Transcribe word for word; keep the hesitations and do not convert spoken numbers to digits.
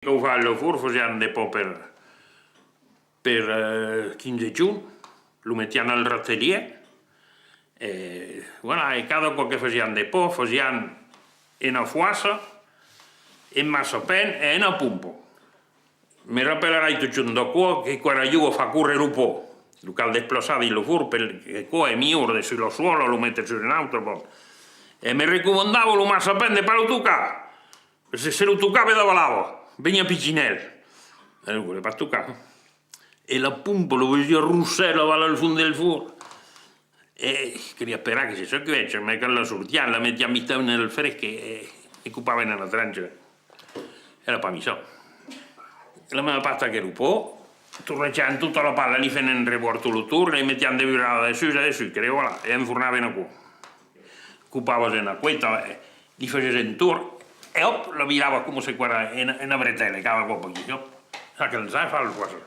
Caufavan lo forn, fasián de pan per, per, eh, quinze jorns, lo metián al ratelhièr, e, voilà, e cada còp que fasián de pan, fasián ena foassa, en massapèn e ena pompa. Me rapelarai totjorn d'aquò, que quò èra jo a far córrer lo pan. Lo cal desplaçar dins lo forn, perque quò es milhor de sus la suòla, lo metre sus un autre, bon. E me recomandava lo massapèn de pas lo tocar. Se, se lo tocave, davalava. Veniá pichinèl. E lo voliá pas tocar. E la pompa, lo vesiá rossèr aval al fons del forn. E caliá esperar que se sequèsse, mès quand la sortián, la metián viste en el fresc e, e copavan ena trancha. Èra pas missant. La meva part aquel pan, tornejavan tota la pala, li fèn un rebòrd tot lo torn, e metián de burrada dessús e de sucre, e voilà, e enfornavan aquò. Copavas ena cueta, e li fasias un torn, e òp, la viravas coma se quò èra ena, ena bretèla, cada còp aquí, òp. Çò que les a fach lo poisson.